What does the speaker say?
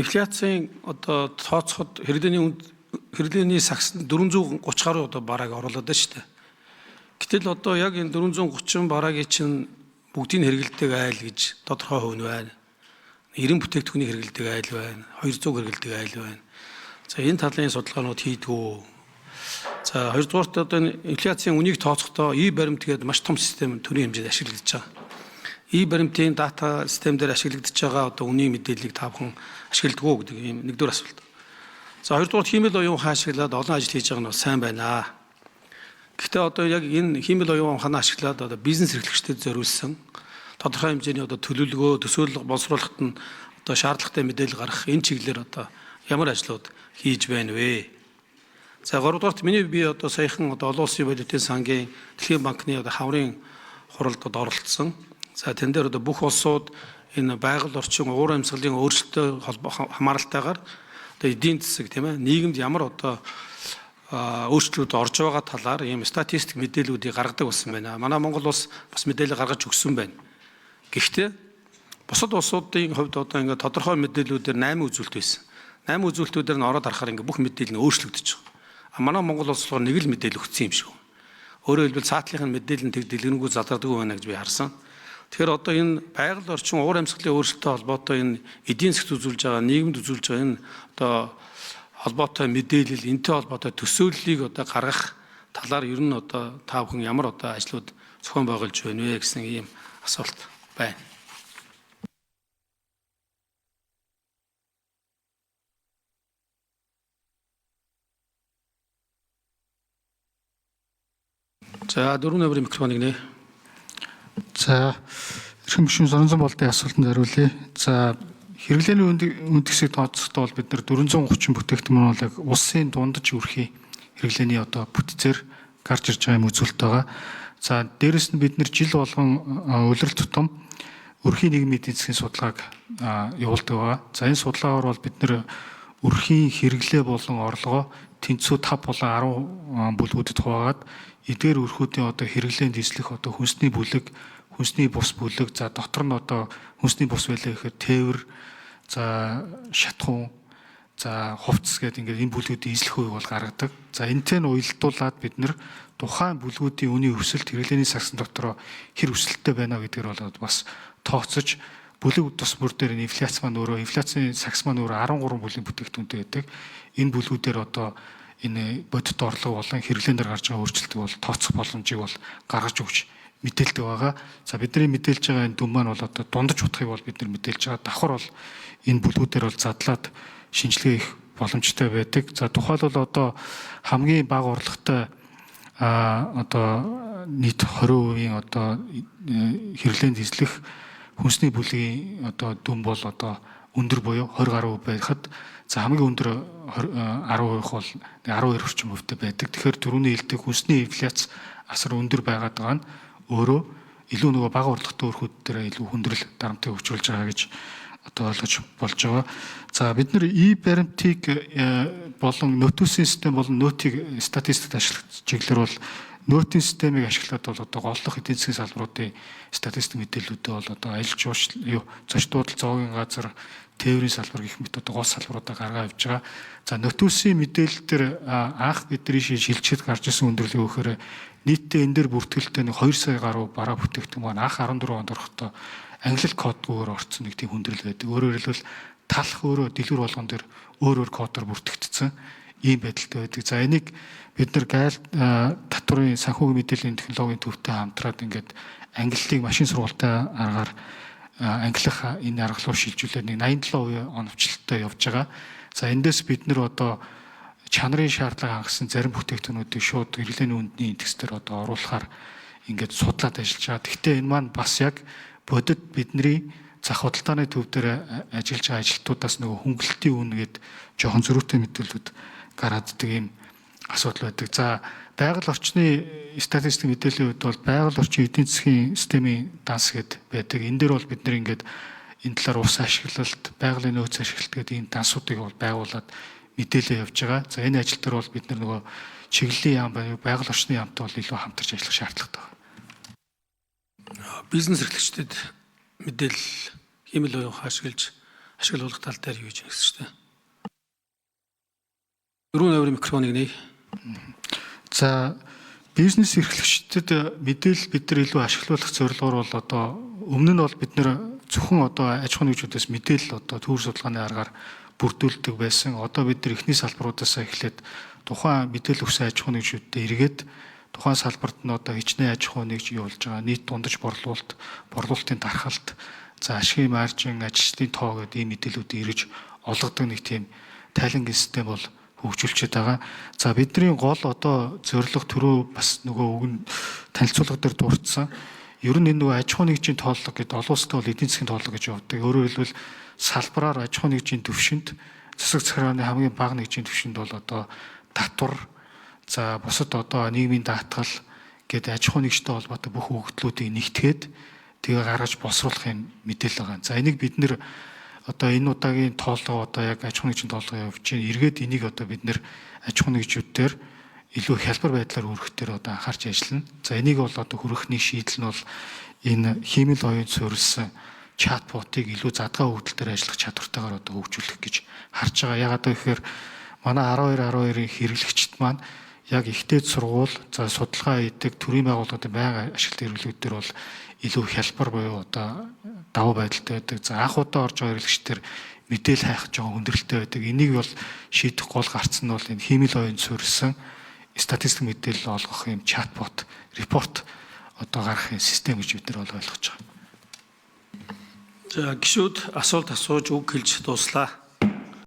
Инфляцийн одоо тооцоход хэрэглээний сагсанд 430 гаруй одоо барааг оруулаад байна шүү дээ. Гэтэл одоо яг энэ 430 бараагийн чинь бүгдийг хэрэглэдэг айл гэж тодорхой хувь нь байна. 90 бүтээгдэхүүнийг хэрэглэдэг айл байна. 200 хэрэглэдэг айл байна. За энэ талын судалгаанууд хийдгүү. За хоёрдугаарт одоо энэ инфляцийн үнийг тооцохдоо и-баримт гэдэг маш том систем төрийн хэмжээнд ашиглагдаж байгаа. И-баримтын дата систем дээр ашиглагдаж байгаа одоо үнийн мэдээллийг та бүхэн ашигладаг уу гэдэг ийм нэгдүгээр асуулт. За хоёрдугаар хиймэл оюун ухаан ашиглаад олон ажил хийж байгаа нь бол сайн байна. Гэхдээ одоо яг энэ хиймэл оюун ухаанаа ашиглаад одоо бизнес эрхлэгчдэд зориулсан тодорхой хэмжээний одоо төлөвлөгөө, төсөөлөл боловсруулахад нь одоо шаардлагатай мэдээлэл гаргах энэ чиглэлээр одоо ямар ажлууд хийж байна вэ? За гуравдугаарт миний би одоо саяхан одоо олон улсын валютын сангийн Дэлхийн банкны одоо хаврын хуралд оролцсон. За тэн дээр одоо бүх улсууд энэ байгаль орчин, уур амьсгалын өөрчлөлттэй хамааралтайгаар одоо эдийн засаг, тийм ээ, нийгэмд ямар одоо өөрчлөлтүүд орж байгаа талаар ийм статистик мэдээллүүдийг гаргадаг болсон байна. Манай Монгол улс бас мэдээлэл гаргаж өгсөн байна. Гэхдээ бусад улсуудын хувьд одоо ингээд тодорхой мэдээллүүдээр 8 үзүүлэлт байсан. 8 үзүүлэлтүүдээр нь ороод харахаар ингээд бүх мэдээлэл нь өөрчлөгдөж байгаа. А манай Монгол улс болохоор нэг л мэдээлэл өгсөн юм шиг. Өөрөөр хэлбэл цаатлынх нь мэдээлэл нь тэг дэлгэрэнгүй задардаг байна гэж би харсан. Тэгэхээр одоо энэ байгаль орчин, уур амьсгалын өөрчлөлттэй холбоотой энэ эдийн засгт үзүүлж байгаа, нийгэмд үзүүлж байгаа энэ одоо холбоотой мэдээлэл, энэтэй холбоотой төсөөллийг одоо гаргах талаар ер нь одоо та бүхэн ямар одоо ажлууд зохион байгуулж байна вэ гэсэн ийм асуулт байна. За дөрөв номерын микрофоныг нэ. За эрхэм гишүүн Соронзон болдын асуултанд хариулъя. За хэрэглээний үндэсийг тооцохдоо бол бид нар 430 бүтээгдэхүүн бол яг улсын дундаж өрхийн хэрэглээний одоо бүтцээр гарч ирж байгаа юм үзүүлэлт байгаа. За дээрэс нь бид нар жил болгон улирал тутам өрхийн нийгмийн эдийн засгийн судалгааг явуулдаг байгаа. За энэ судалгаагаар бол бид нар өрхийн хэрэглээ болон орлогоо тэнцүү 5 болон 10 бүлгүүдэд хуваагаад эдгээр өрхүүдийн одоо хэрэглээнд эслэх одоо хүнсний бүлэг, хүнсний бус бүлэг, за дотор нь одоо хүнсний бус байлаа гэхээр тээвэр, за шатхуун, за хувцас гэдэг ингээд энэ бүлгүүдийн эслэх үеийг бол гаргадаг. За энэтэй нь уялдуулаад бид нэр тухайн бүлгүүдийн үнийн өсөлт хэрэглээний сагсан дотроо хэр өсөлттэй байна гэдгээр бол бас тооцож бүлэг тус бүр дээр нь инфляц маань өөрөө инфляцийн сагс маань өөрөө 13 бүлгийн бүтээгдэхүүнтэй байдаг. Энэ бүлгүүдээр одоо энэ бодит орлого болон хэрэглээн дээр гарч байгаа өөрчлөлтийг бол тооцох боломжийг бол гаргаж өгч мэдээлдэг байгаа. За бидний мэдээлж байгаа энэ дүн маань бол одоо дундаж утгыг бол бид нар мэдээлж байгаа. Давхар бол энэ бүлгүүдээр бол задлаад шинжилгээ хийх боломжтой байдаг. За тухайлбал одоо хамгийн бага орлоготой одоо нийт 20% одоо хэрэглээнд эзлэх хүнсний бүлгийн одоо дүн бол одоо өндөр буюу 20 гаруй байхад за хамгийн өндөр 10% бол 12 орчим хувьтай байдаг. Тэгэхээр түрүүний хэлдэг хүнсний инфляц асар өндөр байгаад байгаа нь өөрөө илүү нөгөө бага орлоготой өрхүүд дээр илүү хүндрэл дарамтыг өвчүүлж байгаа гэж одоо ойлгож болж байгаа. За бид нар и-баримтыг болон нөтөөсийн систем болон нөөтийг статистикт ашиглах чиглэлээр бол нөөтийн системийг ашиглаад бол одоо голлох эдийн засгийн салбаруудын статистик мэдээллүүдээ бол одоо аялал жуулчлал, юу, зочдуудал зоогийн газар, тээврийн салбар гэх мэт одоо гол салбаруудаа гаргаа явж байгаа. За нөтөөсийн мэдээлэл дээр анх бидний шилжихэд гарч ирсэн өндөрлөг өгөхөөр нийтдээ энэ дээр бүртгэлтэй нэг 2 сая гаруй бараа бүтээгдэхүүн маань анх 14 онд орохдоо ангилал кодгүйгээр орцсон нэг тийм хүндрэл байдаг. Өөрөөр хэлбэл талх өөрөө дэлгүүр болгон дээр өөр өөр кодоор бүртгэгдсэн ийм байдалтай байдаг. За энийг бид нар гайл татварын санхүүгийн мэдээллийн технологийн төвтэй хамтраад ингээд ангиллыг машин сургалтын аргаар ангилах энэ арга руу шилжүүлээд нэг 87% оновчлолттой явж байгаа. За эндээс бид нар одоо чанарын шаардлага хангасан зарим бүтээгдэхүүнүүдийг шууд хэрэглээний үндэний индекс дээр одоо оруулахаар ингээд судлаад ажиллаж байгаа. Гэхдээ энэ маань бас яг бодит бидний зах худалдааны төв дээр ажиллаж байгаа ажилтнуудаас нөгөө хөнгөлөлтийн үн гээд жоохон зөрүүтэй мэдээлэлүүд гарааддаг юм асуудал байдаг. За байгаль орчны статистик мэдээллийн хувьд бол байгаль орчин эдийн засгийн системийн данс гэд байдаг. Энэ дээр бол бид нэр ингээд энэ талаар ус ашиглалт, байгалийн нөөц ашиглалт гэдэг ийм дансуудыг бол байгуулад мэдээлэл явж байгаа. За энэ ажил дээр бол бид нар нөгөө чиглэлийн яам байгаль орчны яамтай бол илүү хамтарч ажиллах шаардлагатай байна. Бизнес эрхлэгчдэд мэдээлэл хиймэл оюун ухаан ашиглаж ашиглуулах тал дээр юу хийж байгаа гэсэн шүү дээ. Дөрвөн номерын микрофоныг нээе. За, бизнес эрхлэгчдэд мэдээлэл бид нар илүү ашиглуулах зорилгоор бол одоо өмнө нь бол бид нар зөвхөн одоо аж ахуйн нэгжүүдээс мэдээлэл одоо төвөр судалгааны аргаар бүрдүүлдэг байсан. Одоо бид нар эхний салбаруудаас эхлээд тухайн мэдээлэл өгсөн аж ахуйн нэгжүүдтэй эргээд тухайн салбарт нь одоо хичнээн аж ахуйн нэгж юу болж байгаа, нийт дундаж борлуулалт, борлуулалтын дархалт, за ашигын маржин, ажилчдын тоо гэдэг ийм мэдээллүүдийг эргэж олгодог нэг тийм тайлангийн систем бол хөгжүүлчихэд байгаа. За, бидний гол одоо зорилго түрүү бас нөгөө үг нь танилцуулга дээр дурдсан. Ер нь энэ нөгөө аж ахуйн нэгжийн тооллого гэдэг олон улсад бол эдийн засгийн тооллого гэж явдаг. Өөрөөр хэлбэл, салбараар аж ахуйн нэгжийн төвшөнд, засаг захиргааны хамгийн бага нэгжийн төвшөнд бол одоо татвар, за бусад одоо нийгмийн даатгал гэдэг аж ахуйн нэгжтэй холбоотой бүх өгөгдлүүдийг нэгтгээд тэгээ гаргаж боловсруулах юм мэдээлэл байгаа. За, энийг бид нэр одоо энэ удаагийн тооллого, одоо яг аж ахуйн нэгжийн тооллого явж байна. Эргээд энийг одоо бид нэр аж ахуйн нэгжүүдээр илүү хялбар байдлаар хүргэх дээр одоо анхаарч ажиллана. За, энийг бол одоо хүргэх нэг шийдэл нь бол энэ хиймэл оюун суурилсан чатботыг илүү задгай өгөгдөл дээр ажиллах чадвартайгаар одоо хөгжүүлэх гэж харж байгаа. Яагаад гэхээр манай 12 12-ын хэрэглэгчид маань яг их дээд сургууль, за судалгаа хийдэг төрийн байгууллагуудын байнга ашиглалт хэрэглэгчдэр бол илүү хялбар буюу одоо давуу байдалтай байдаг. За, анх удаа орж байгаа хэрэглэгчдэр мэдээлэл хайх жоохон хүндрэлтэй байдаг. Энийг бол шийдэх гол гарц нь бол энэ хиймэл оюун суурилсан статистик мэдээлэл олгох юм чатбот, report одоо гаргах юм систем гэж бид нар бол ойлгож байгаа. За, гишүүд асуулт асууж, үг хэлж дууслаа.